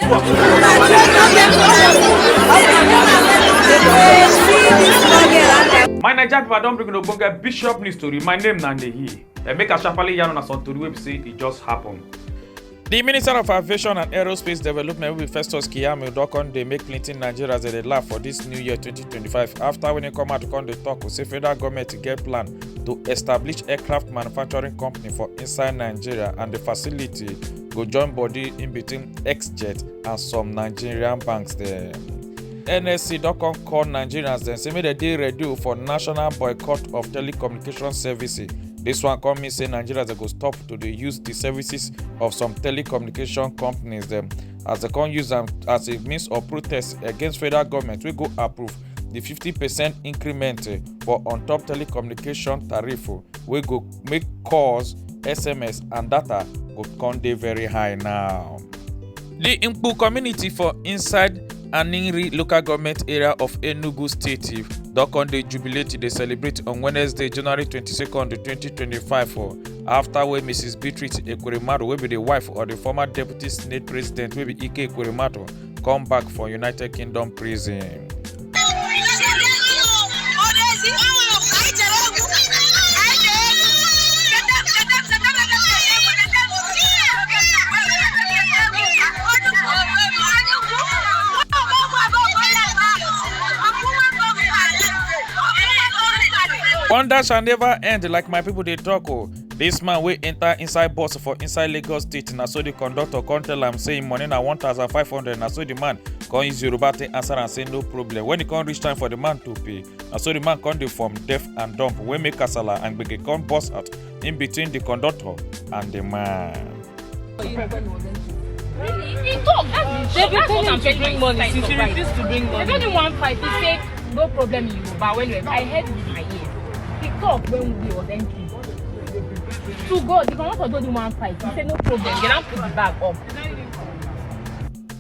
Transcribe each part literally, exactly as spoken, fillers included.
My Naija people, I don bring una ogbonge Bishop news story. My name na Nehi. Eh, make I sharply yarn una some tori wey be say e just happen. The Minister of Aviation and Aerospace Development, wey be Festus Keyamo, don come dey make plenty Nigerians dey laugh for this new year twenty twenty-five, after when he come out come dey talk say federal government get plan to establish aircraft manufacturing company for inside Nigeria, and the facility go join body in between X-Jet and some Nigerian banks dem. N S C don come call Nigerians dem say make dem dey ready for national boycott of telecommunication services. This one come mean say Nigerians dem go stop to dey use the services of some telecommunication companies dem, as dem come use am as a means of protest against federal government wey go approve the fifty percent increment, eh, for on top telecommunication tariff, oh, wey go make calls, S M S and data go come dey very high now. The Nkpu community for inside Aninri local government area of Enugu State, eh, don come dey jubilate, dey celebrate on Wednesday, January twenty-second, twenty twenty-five, oh, after wey Missus Beatrice Ekweremadu, wey be the wife of the former deputy senate president, wey be Ike Ekweremadu, come back for United Kingdom prison. Wonder shall never end, like my people dey talk, oh. This man wey enter inside bus for inside Lagos State, na so the conductor come tell am say him money na one thousand five hundred. Na so the man come use Yoruba take answer am say no problem. When e come reach time for the man to pay, na so the man come dey form deaf and dumb, wey make kasala and gbege come burst out in between the conductor and the man. Really? He talk. That's the They've been that's what telling I'm him to telling bring my money sister since he right refused now. To bring They money. Told him one five. He said, "No problem, you." But when I heard with my ears, he talked when we was entering. To God, the conductor told him one five. He said, "No problem." They now put the bag up.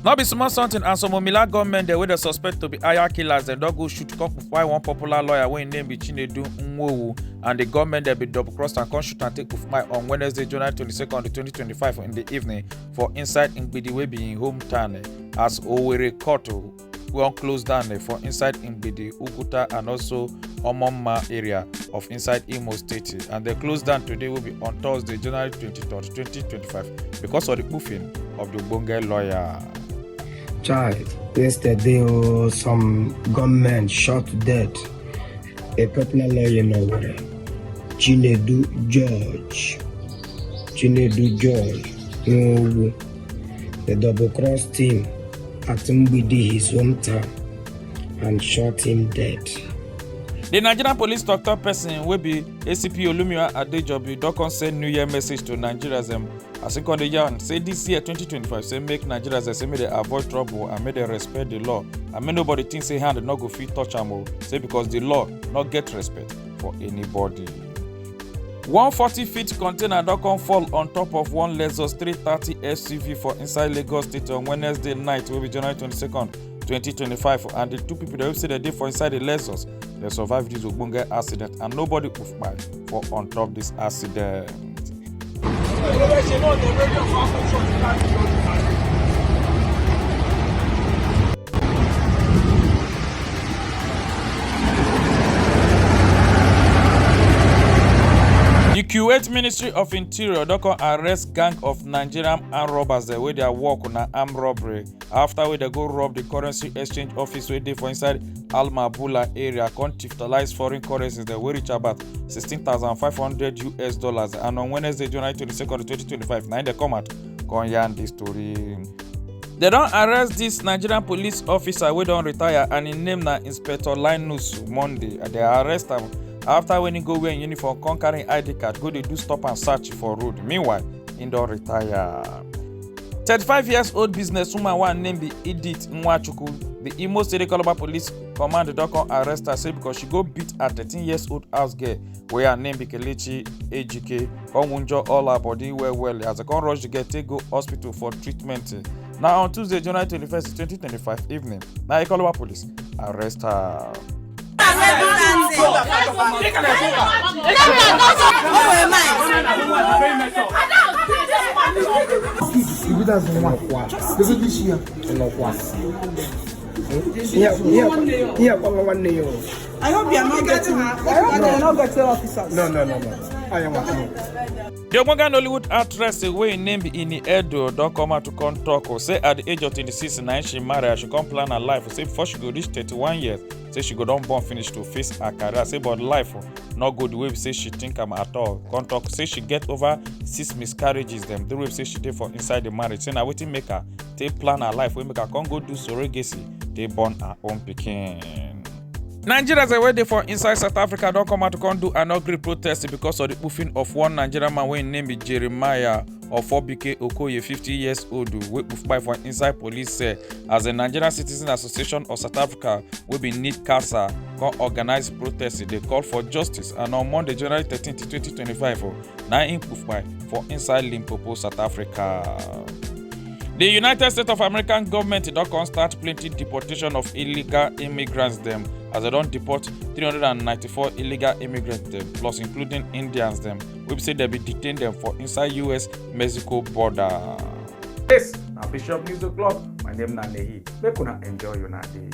No be small something, and some Omila gunmen dem wey dem suspect to be hire killers, dem don go shoot come kpai one popular lawyer wey im name be Chinedu Nwowu, and the gunmen dem be double cross and come shoot and take kpai on Wednesday, January twenty-second, twenty twenty-five, in the evening for inside Ngbidi, wey be im hometown, eh, as Owerri court, oh, wan close down, eh, for inside Ngbidi, Uguta, and also Omomma area of inside Imo State, eh, and dem close down today, wey be on Thursday, January twenty-third, twenty twenty-five, because of the kpuffing of the ogbonge lawyer. Chai, yesterday, oh, some gunmen shot dead a popular lawyer in Owerri, Chinedu George. Chinedu George Nwowu. They double crossed him at Mgbidi, his hometown, and shot him dead. The Nigerian police tok-tok person, wey be A C P Olumiwa Adejobi, don come send New Year message to Nigerians dem, as he come dey yarn say this year twenty twenty-five, say make Nigerians dem, say make dem avoid trouble and make dem respect the law, and make nobody think say hand no go fit touch am o, say because the law no get respect for anybody. One forty feet container don come fall on top of one Lexus three thirty S U V for inside Lagos State on Wednesday night, wey be January twenty-second, twenty twenty-five, and the two people dem wey say dem dey for inside the Lexus, dem survive this ogbonge accident, and nobody kpai for on top this accident. The Kuwait Ministry of Interior don come arrest gang of Nigerian armed robbers dem wey their work na armed robbery, after wey dem go rob the currency exchange office wey dey for inside Al Mabula area, come thiftalize foreign currencies dem wey reach about sixteen thousand five hundred U S dollars. And on Wednesday, January twenty-second, twenty twenty-five, na im dem come out come yarn this story. Dem don arrest this Nigerian police officer wey don retire, and im name na Inspector Linus Monday. Dem arrest am after when he go wear im uniform, come carry im I D card, go dey do stop and search for road. Meanwhile, im don retire. Thirty-five years old businesswoman wey her name be Edith Nwachukwu, the Imo State Calabar Police Command don come arrest her, say because she go beat her thirteen years old house girl wey her name be Kelechi Ejike, come wunjure all her body well well as dem come rush the girl take go hospital for treatment. Na on Tuesday, January twenty-first, twenty twenty-five evening, na Ikoloba police arrest her. Ibi da zan wa. This year. Nnọkwa. Ihe, ihe, ihe akpọrọ nwanne ya. I hope you are not getting. I hope they are not getting officers. No, no, no, no. I am at home. The Ogbonge Nollywood actress wey im name be Ini Edo don come out to come talk, oh, say at the age of twenty-six na she marry, she come plan her life, say before she go reach thirty-one years, say she go don born finish to face her career, say but life, oh, no good the way be say she think am at all. Come talk say she get over six miscarriages dem, the way be say she dey for inside the marriage, say na wetin make her take plan her life, wey make her come go do surrogacy, take born her own pikin. Nigerians wey dey for inside South Africa don come out to come do an ugly protest because of the spoofing of one Nigerian man wey im name be Jeremiah Ofobike Okoye, fifty years old, wey poof kpai for inside police cell as the Nigerian Citizen Association of South Africa, wey be NICASA, come organize protest. Dey call for justice, and on Monday, January thirteenth, twenty twenty-five, oh, na im poof kpai for inside Limpopo, South Africa. The United States of American government don come start plenty deportation of illegal immigrants dem, as dem don deport three hundred and ninety-four illegal immigrants dem, plus including Indians dem, wey be say dem bin detain dem for inside U S Mexico border. This na Bishop News O'Clock. My name na Nehi. Make una enjoy una day.